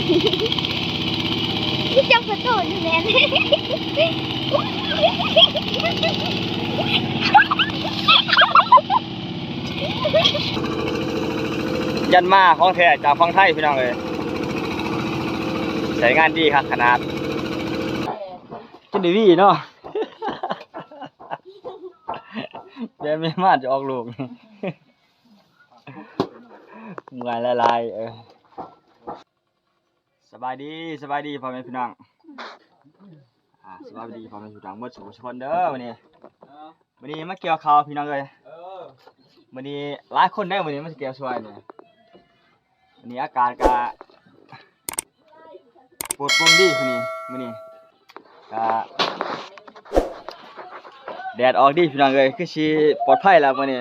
ນີ້ຈັບປະຕູນີ້ແມ່ນ ຍັນມາຂອງແທ້ຈາກຝັ່ງໄທພີ່ນ້ອງເອີຍ ໃຊ້ງານດີຄັກຂະໜາດ ຈົນໄດ້ວີເນາະ ແບບແມ່ມາຈະອອກລູກ ເມື່ອຍຫຼາຍໆ ເອີ. ສະບາຍດີ ສະບາຍດີພໍ່ແມ່ພີ່ນ້ອງ ອ່າ ສະບາຍດີພໍ່ແມ່ພີ່ນ້ອງເບິດສູ່ຄົນເດີ ມື້ນີ້ ມື້ນີ້ມາກ່ຽວເຂົ້າພີ່ນ້ອງເອີຍ ເອີ ມື້ນີ້ຫຼາຍຄົນເດີ ມື້ນີ້ມາກ່ຽວຊ່ວຍນີ້ ມື້ນີ້ອາກາດກະໂປດໂປ່ງດີ ມື້ນີ້ ມື້ນີ້ກະແດດອອກດີພີ່ນ້ອງເອີຍ ຄືຊິປອດໄພແລ້ວມື້ນີ້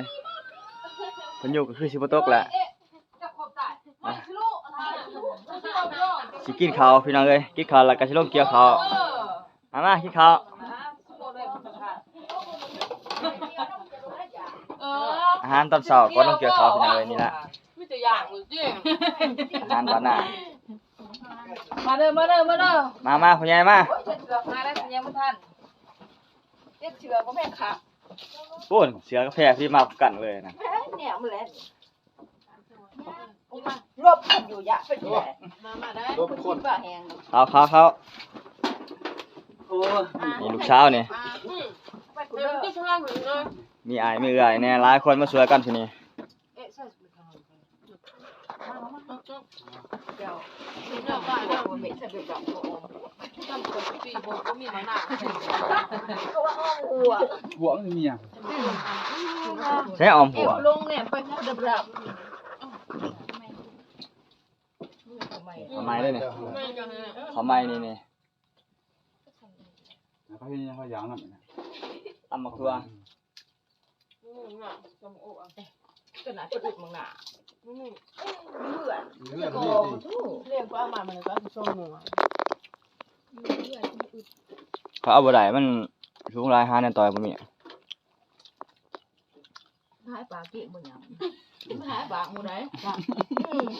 ພາຍຸກະຄືຊິບໍ່ຕົກແລ້ວ. ຊິກິນເຂົ້າພີ່ນ້ອງເອີຍ ກິນເຂົ້າແລ້ວກະຊິລົງກ່ຽວເຂົ້າ ມາ ມາກິນເຂົ້າ ເອີ ອາຫານຕອນເຊົ້າກ່ອນລົງກ່ຽວເຂົ້າພີ່ນ້ອງເອີຍ ນີ້ລະ ມີແຕ່ຢ່າງເລີຍຕິ ອາຫານຕອນໜ້າ ມາເດີ ມາເດີ ມາເດີ ມາ ມາ ພໍ່ໃຫຍ່ມາ ໂອ້ຍ ເຮັດເສືອກມາແລ້ວ ຍັງບໍ່ທັນ ເຮັດເສືອກບໍ່ແມ່ນຄັກ ໂອ້ຍ ເສືອກະແພທີ່ມາກັນເລີຍນະ ແນວມັນແຫຼະ ລົບກັນຢູ່ຢາກເປັນແຫຼະ ມາ ມາໄດ້ ລົບຄົນ ເຂົ້າ ເຂົ້າ ເຂົ້າ ໂອ້ຍ ນີ້ລູກສາວນີ້ ອືມ ໄປພຸ້ນເດີ ມີອ້າຍມີເອື້ອຍແດ່ ຫຼາຍຄົນມາຊ່ວຍກັນທີ່ນີ້ ເອະ ໃສ່ ຫົວມັນມີຫຍັງ ໃສ່ອ້ອມຫົວ ເອະ ລົງແນມໄປ ເຂົ້າໃໝ່ເດ້ນີ້ ເຂົ້າໃໝ່ນີ້ນີ້ ເຂົາເຮັດຫຍັງເຂົາຢາງນຳ ຕຳບັກຖົ່ວ ອືມ ໜ້າ ສົມໂອ ກໍໜ້າຈະອຸດມັງໜ້າ ອືມ ເພື່ອນ ເພື່ອນ ໂອ້ ລຽງກໍເອົາມາ ມັນກໍຊິສົ່ງໜ່ວຍ ເຂົາເອົາບໍ່ໄດ້ ມັນສູງຫຼາຍ ຫາແນວຕ່ອຍບໍ່ມີ. ຫາຍປາກກິນບໍ່ຫຍັງ ຫາຍປາກໝູ່ໃດ ອືມ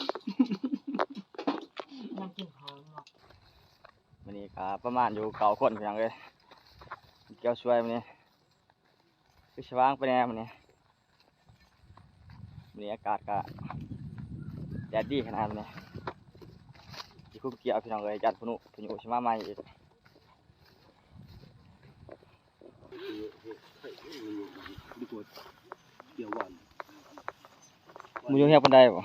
ຍັງກິນເຂົ້າເນາະ ມື້ນີ້ກະປະມານຢູ່ເກົ້າຄົນພີ່ນ້ອງເອີຍ ກ່ຽວຊ່ວຍມື້ນີ້ ຄືສະຫວ່າງໄປແດ່ມື້ນີ້ ມື້ນີ້ອາກາດກະແດດດີຂະໜາດມື້ນີ້ ຊິຄຸມກ່ຽວພີ່ນ້ອງເອີຍ ຢ້ານພາຍຸ ພາຍຸຊິມາໃໝ່ອີກ. ບໍ່ຢູ່ແຮງປານໃດບໍ່?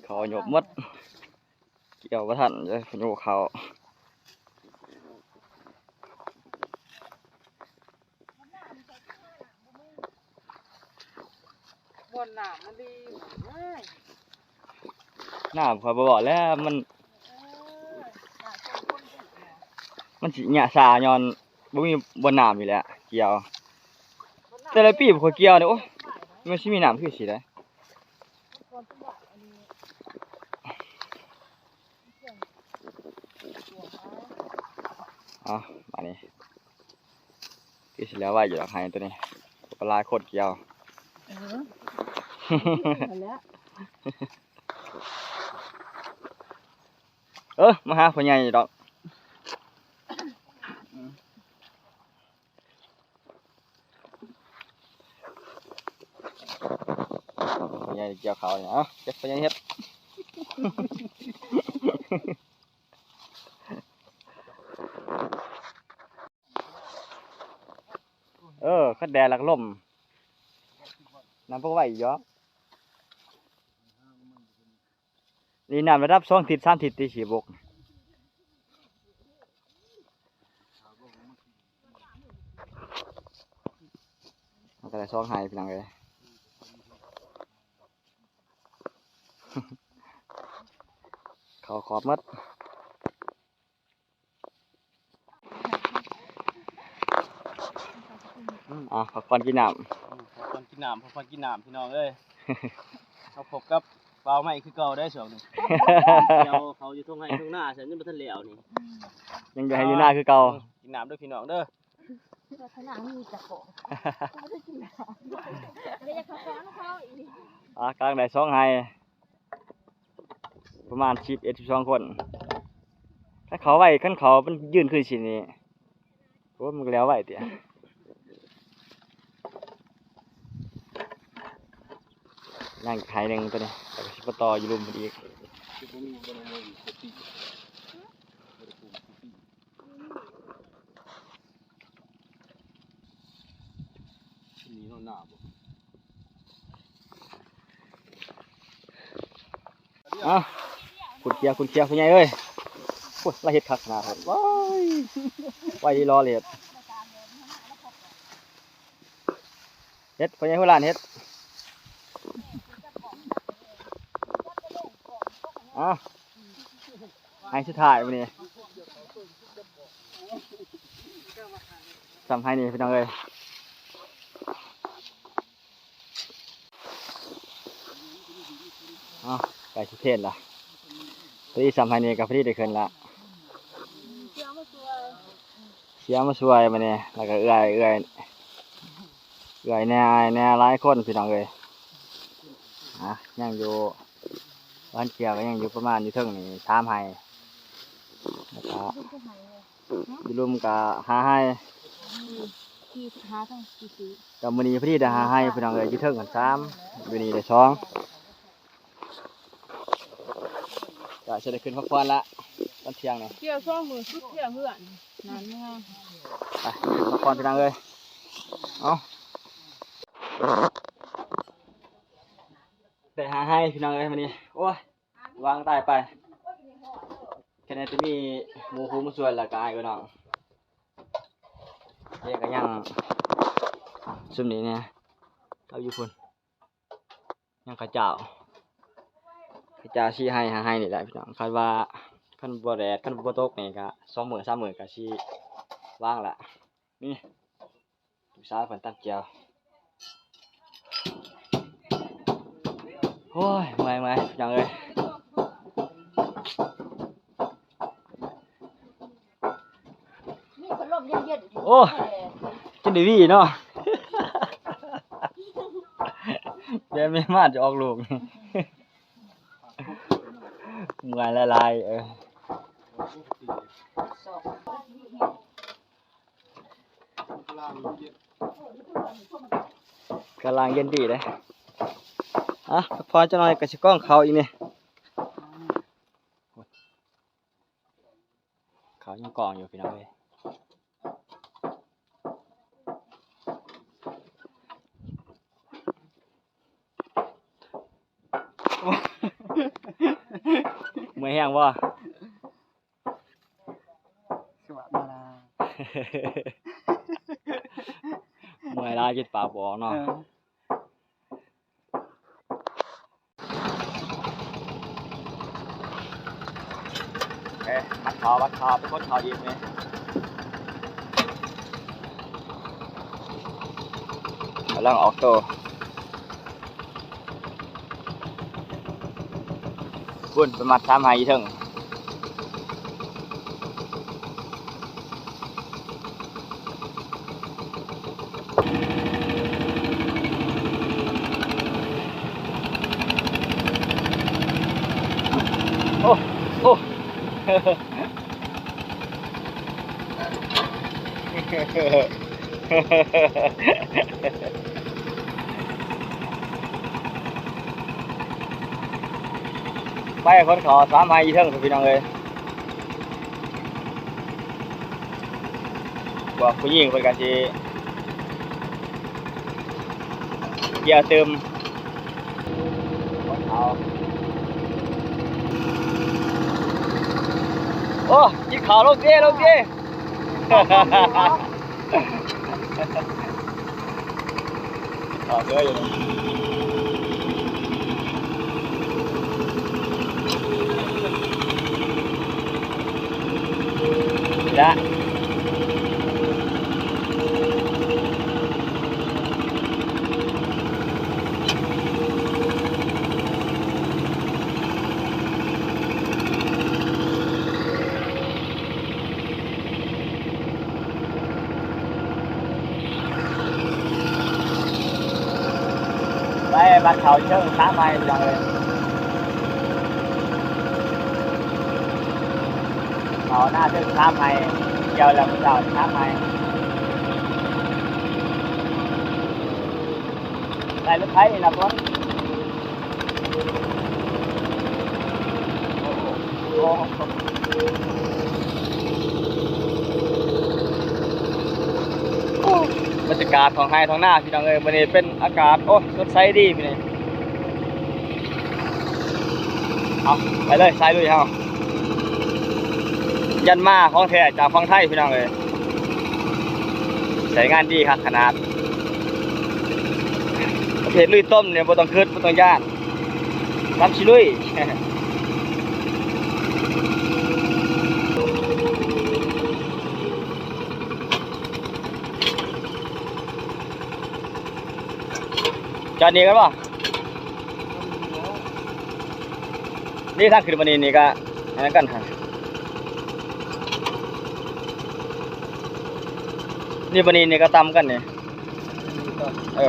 ເຂົາຍົກໝົດ ກ່ຽວບໍ່ທັນເດ້ ພາຍຸເຂົ້າ. ບ່ອນນ້ຳມັນດີເອີຍ ນ້ຳຂ້ອຍບໍ່ບອກແລ້ວ ມັນ ເອີ ມັນຊິຍະຊາຍ້ອນບໍ່ມີບ່ອນນ້ຳນີ້ແຫຼະ ກ່ຽວ ແຕ່ລະປີຂ້ອຍກ່ຽວນີ້ ໂອ້ຍ ມັນຊິມີນ້ຳຄືຊິໄດ້. ເອົາ ບາດນີ້ຄືຊິແລ້ວໄວຢູ່ດອກ ໄຮ່ໂຕນີ້ ກໍຫຼາຍຄົນກ່ຽວ ເອີ ຫັ້ນແຫຼະ ເອີ ມາຫາພໍ່ໃຫຍ່ດອກ. ພໍ່ໃຫຍ່ກ່ຽວເຂົ້ານີ້ ເອົາ ເກັບພໍ່ໃຫຍ່ເຮັດ ເອີ ຄັນແດດແລ້ວກໍລົມ ນ້ຳບໍ່ໄຫວຢູ່ດອກ. ນີ້ນ້ຳລະດັບສອງທິດສາມທິດຕິ ຊິບົກ ມັນກໍໄດ້ສອງໄຮ່ພີ່ນ້ອງເອີຍ ເຂົ້າຂອບໝົດ. ອ່າ ພັກຜ່ອນກິນນ້ຳ ພັກຜ່ອນກິນນ້ຳ ພັກຜ່ອນກິນນ້ຳ ພີ່ນ້ອງເອີຍ ມາພົບກັບບ່າວໄມ້ຄືເກົ່າເດ້ຊ່ວງນີ້ ດຽວເຂົາຢູ່ທົ່ງໄຮ່ທົ່ງນາ ຊັ້ນຍັງບໍ່ທັນແລ້ວນີ້ ຍັງຢູ່ໄຮ່ຢູ່ນາຄືເກົ່າ. ເອີ ກິນນ້ຳເດີພີ່ນ້ອງເດີ. ຂະໜາດມີເຈົ້າຂອງ ບໍ່ໄດ້ກິນນ້ຳ ກໍຢາກເຂົ້າຂອງເຂົາອີກ. ອ່າ ກຳລັງໄດ້ສອງໄຮ່ ປະມານສິບເອັດ ສິບສອງຄົນ. ຄັນເຂົາໄວ ຄັນເຂົາມັນຢືນຄືຊິນີ້ ໂອ້ ມັນກໍແລ້ວໄວຕິ. ຍັງໄຮ່ໜຶ່ງຕົວນີ້ ແລ້ວກໍຊິໄປຕໍ່ຢູ່ລຸ່ມພຸ້ນອີກ. ເອົ້າ ຂຸດເຄຍ ຂຸດເຄຍ ພໍ່ໃຫຍ່ເອີຍ. ໂອ້ຍ ລາວເຮັດຄັກຂະໜາດ ໄວ ໄວອີ່ຫຼໍ່ເລີຍ. ເຮັດ ພໍ່ໃຫຍ່ຫົວລ້ານເຮັດ. ເອົ້າ ໄຮ່ສຸດທ້າຍມື້ນີ້ ສ່ຳໄຮ່ນີ້ພີ່ນ້ອງເອີຍ. ເອົ້າ ໃກ້ຊິເພນລະ ພໍດີສ່ຳໄຮ່ນີ້ກໍພໍດີໄດ້ຂຶ້ນລະ. ເຊຍມາຊ່ວຍມື້ນີ້ ແລ້ວກໍເອື້ອຍ ເອື້ອຍ ເອື້ອຍແດ່ ອ້າຍແດ່ ຫຼາຍຄົນພີ່ນ້ອງເອີຍ. ອ່າ ຍັງຢູ່ ບ້ານເຄຍກໍຍັງຢູ່ປະມານຢູ່ເທິງນີ້ສາມໄຮ່ ແລ້ວກໍຢູ່ລຸ່ມກໍຫ້າໄຮ່. ກໍມື້ນີ້ພໍດີໄດ້ຫ້າໄຮ່ພີ່ນ້ອງເອີຍ ຢູ່ເທິງກັນສາມ ຢູ່ນີ້ໄດ້ສອງ. ກະຊິໄດ້ຂຶ້ນພັກຜ່ອນລະ ຕອນທ່ຽງນີ້ ກ່ຽວສອງມື້ສຸດທ່ຽງເຮືອນນັ້ນເມືອ. ໄປພັກຜ່ອນພີ່ນ້ອງເອີຍ. ເອົ້າ ໄດ້ຫ້າໄຮ່ພີ່ນ້ອງເອີຍມື້ນີ້. ໂອ້ຍ ຫວ່າງຕາຍໄປ ແຄ່ນີ້ຈະມີໝູ່ຄູ່ມາຊ່ວຍ ແລ້ວກໍອ້າຍເອີຍນ້ອງ. ເດ້ກໍຍັງ ຊຸມນີ້ແນ່ ເອົາຢູ່ພຸ້ນ. ຍັງເຂົ້າເຈົ້າ ເຂົ້າເຈົ້າສີ່ໄຮ່ຫ້າໄຮ່ນີ້ແຫຼະພີ່ນ້ອງ. ຄັນວ່າ ຄັນບໍ່ແດດ ຄັນບໍ່ຕົກນີ້ກະສອງມື້ສາມມື້ກະຊິຫວ່າງລະ. ນີ້ ລູກສາວເພິ່ນຕຳແຈ່ວ. ໂອ້ຍ ເມື່ອຍໆ ພີ່ນ້ອງເອີຍ. ມີພັດລົມເຢັນໆ ໂອ້ ແອ ຈົນໄດ້ຫວີເນາະ ແບບແມ່ມາດຈະອອກລູກ ເມື່ອຍຫຼາຍໆ ເອີ ກຳລັງເຢັນດີເດ້. ອ່ະ ພັກຜ່ອນຈັກໜ່ອຍກໍຊິກ້ອງເຂົ້າອີກນີ້. ເຂົ້າຍັງກ້ອງຢູ່ພີ່ນ້ອງເອີຍ. ເມື່ອຍແຮງບໍ່? ຄືວ່າມາລາ ເມື່ອຍຫຼາຍ ເຈັບປາກບໍ່ອອກເນາະ. ເອີ ເອີ ມັດເຂົ້າ ມັດເຂົ້າ ໄປກົດເຂົ້າອີກນີ້ ກຳລັງອອກໂຕ. ພຸ້ນ ໄປມັດສາມໄຮ່ຢູ່ເທິງ. ໂອ້ ໂອ້ ໄປຄົນເຂົາສາມໄຮ່ຢູ່ເທິງພຸ້ນ ພີ່ນ້ອງເອີຍ. ພວກຜູ້ຍິງເພິ່ນກໍຊິເກຍຕື່ມ. ໂອ້ ກິນເຂົ້າ ລົງເດ ລົງເດ. ອອກເລີຍຢູ່ນີ້ ລະ. ຕັດເຂົ້າຢູ່ເທິງສາມໄຮ່ ພີ່ນ້ອງເອີຍ. ເຂົ້ານາເທິງສາມໄຮ່ ກ່ຽວແລ້ວມື້ເຊົ້າສາມໄຮ່. ໄດ້ລົດໄຖນີ້ລະ ຝົນ. ໂອ້ ບັນຍາກາດທ້ອງໄຮ່ທ້ອງນາ ພີ່ນ້ອງເອີຍ. ມື້ນີ້ເປັນອາກາດ ໂອ້ຍ ສົດໃສດີມື້ນີ້. ເອົາ ໄປເລີຍ ສາຍລຸຍເຮົາ. ຢັນມາຂອງແທ້ຈາກຝັ່ງໄທ ພີ່ນ້ອງເອີຍ. ໃຊ້ງານດີຄັກຂະໜາດ. ປະເພດລຸຍຕົມນີ້ບໍ່ຕ້ອງຄຶດ ບໍ່ຕ້ອງຢ້ານ. ນຳຊິລຸຍ. ຈອດນີ້ກ່ອນບໍ່? ນີ້ທາງຂຶ້ນມານີ້ ນີ້ກະອັນນັ້ນກັນຫາ ນີ້ມານີ້ ນີ້ກະຕ່ຳກັນນີ້. ເອີ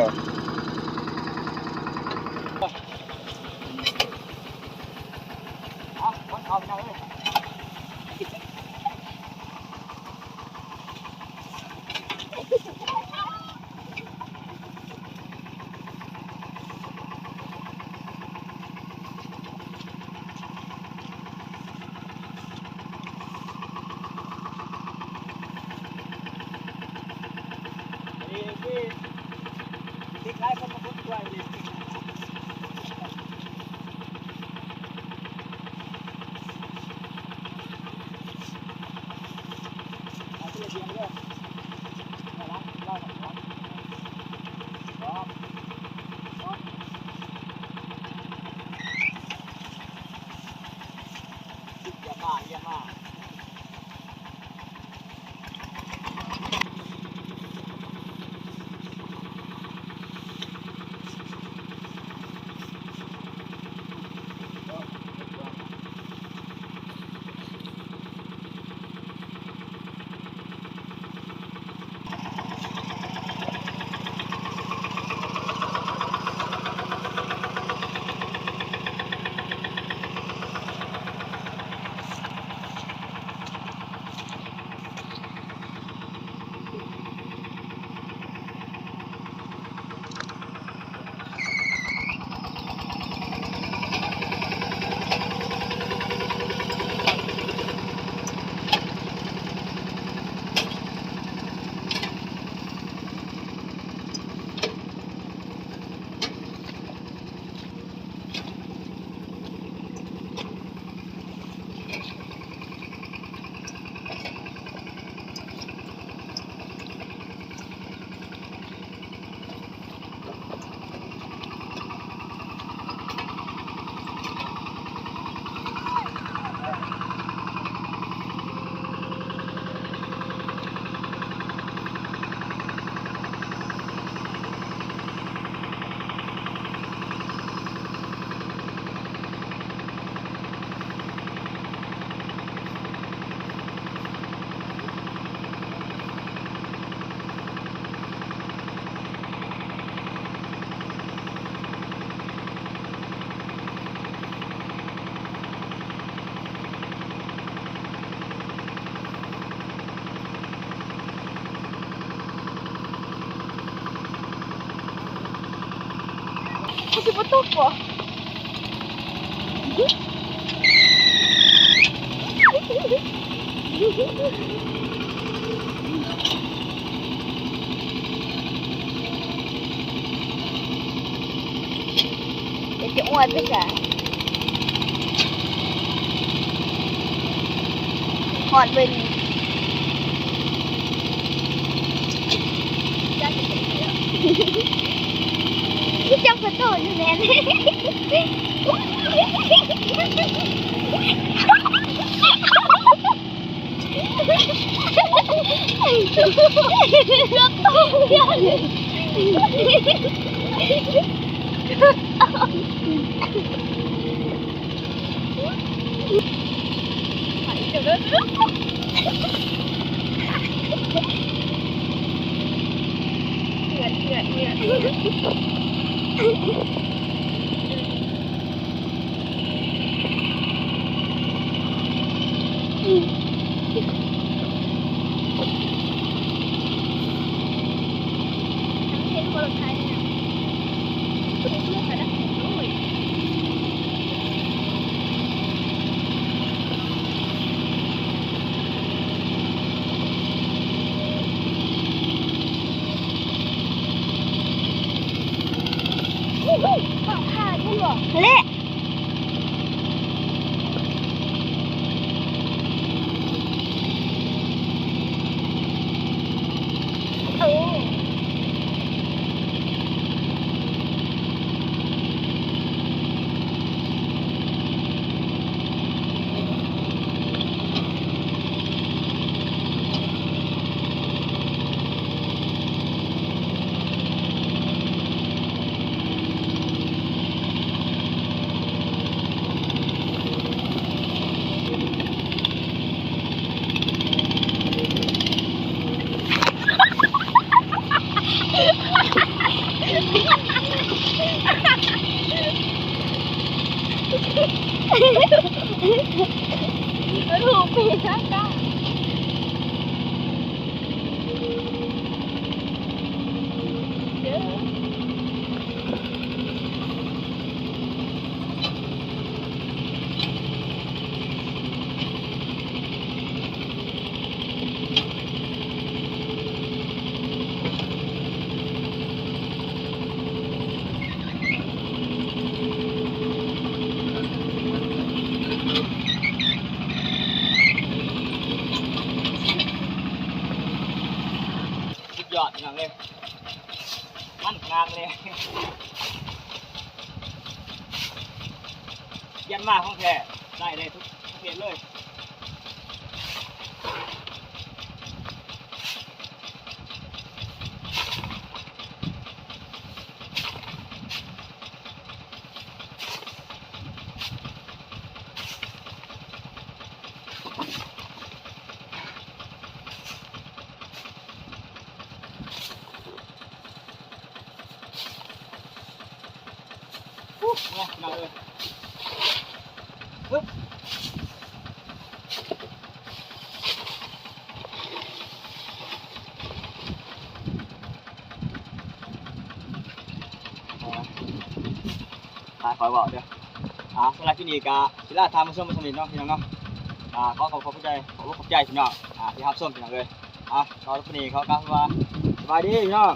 ມັນຊິບໍ່ຕົກບໍ່? ເປັນຈະອວດເດ້ອ ຮອດເບິ່ງ ຈັບຂະໂຕນຢູ່ແມ່ນ. ເຫື່ອຍ ເຫື່ອຍ ເຫື່ອຍ. ຍອດພີ່ນ້ອງເອີຍ ມັນຂະໜາດເລີຍ ຮຽນມາຂອງແທ້ ໃຊ້ໄດ້ທຸກປະເພດເລີຍ. ຖ້າຂ້ອຍເວົ້າເດີ ອ່າ ສຳລັບຄລິບນີ້ກະຊິລາທ່ານຜູ້ຊົມໄປສ່ຳນີ້ເນາະ ພີ່ນ້ອງເນາະ. ອ່າ ຂໍຂອບ ຂອບໃຈ ຂອບ ຂອບໃຈພີ່ນ້ອງ ອ່າ ທີ່ຮັບຊົມ ພີ່ນ້ອງເອີຍ. ອ່າ ສຳລັບຄລິບນີ້ຂໍກ່າວວ່າ ສະບາຍດີພີ່ນ້ອງ.